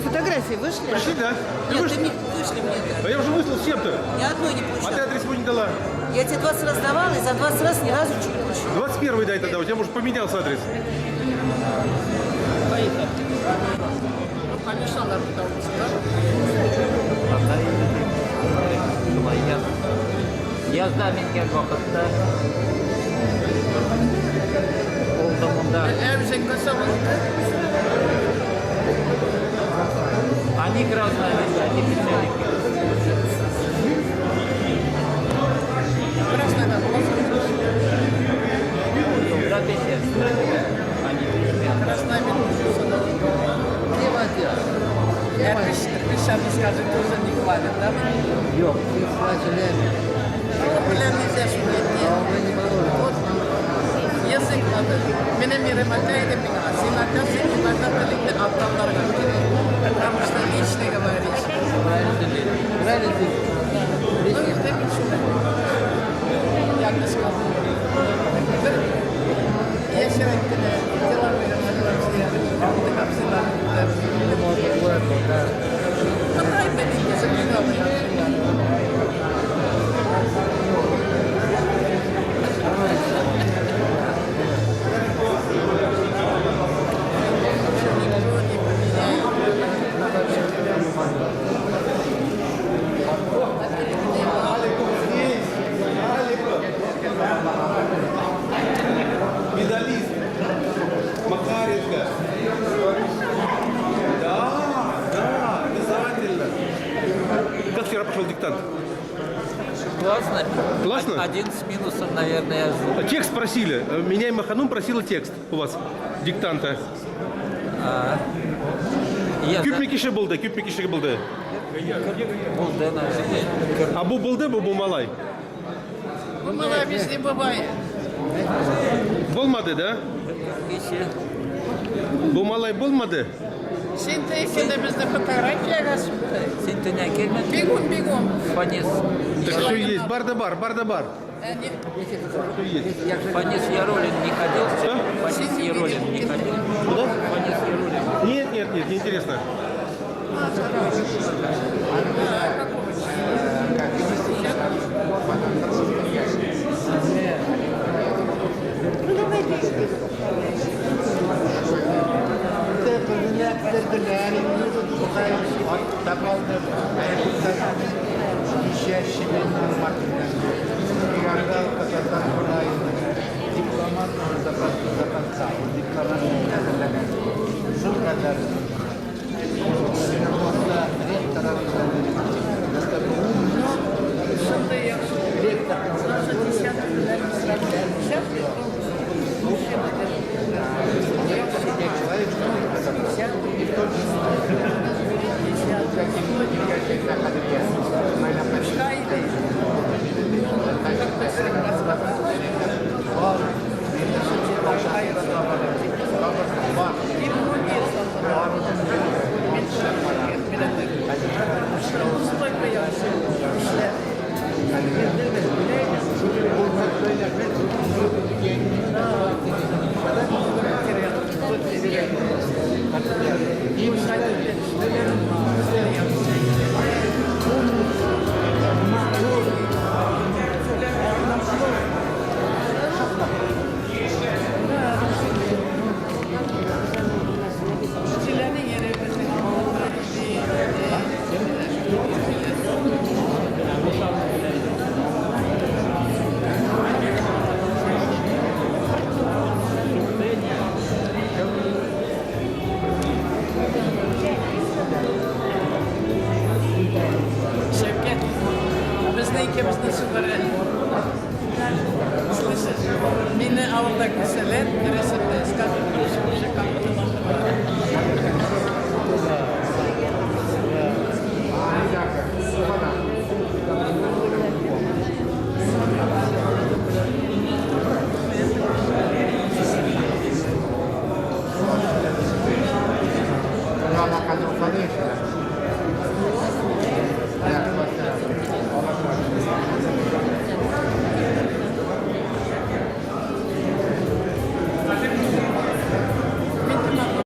Фотографии вышли? Пришли, да? Ты Нет, вышла? ты мне, вышли мне, да. А я уже выслал всем-то. Ни одной не А ты получала. адрес свой не дала. Я тебе 20 раз давала, и за 20 раз ни разу ничего не получила. 21 дай тогда, у тебя, может, поменялся адрес. Шулай язда менгән вакытта булды монда. Они красные, они печеньки. Да, песня. Они песня. Скажи, тоже не хвалят, да? Юк. Ну, блин, нельзя шуметь, нет. Вот язык надо. Менә минем әтә иде миңа. Син әтә, син ата телеңне апталарга кирәк. Потому что лично говоришь. Правильно ты. Ну, инде мин шуны яңлыш калдым. Бер яшерәк кенә дела белән. Кытай белән язык. Никто не поменяет. Медалист. Макаренко. Да, обязательно. Как вчера прошел диктант? Классно. Классно? Один с минусом, наверное, я. Текст просили. Меня и Маханум просила текст у вас диктанта. Я Күпме кеше булды? Күпме кеше булды? Булды, наверное. А бу булды, бу малай? Бу малай бездә бывает. Булмады, да? Кеше. Бу малай булмады? Син тейсең безне фотографиягә сүтте. Син төнә килмәдең? Бегом, бегом. Фанис. Так все есть. Бар да бар, бар да бар. Не- Все есть. Фанис Яруллин не ходил? Что? Фанис Яруллин не ходил? Куда? Фанис Яруллин. Нет, нет, нет, неинтересно. Шундый яхшы. Сразу десятый сразу десятый. Çilenin yeri bizim avulda Şevket, bizni ikimizni суверен. Слышишь? Мине авылда күрсәләр,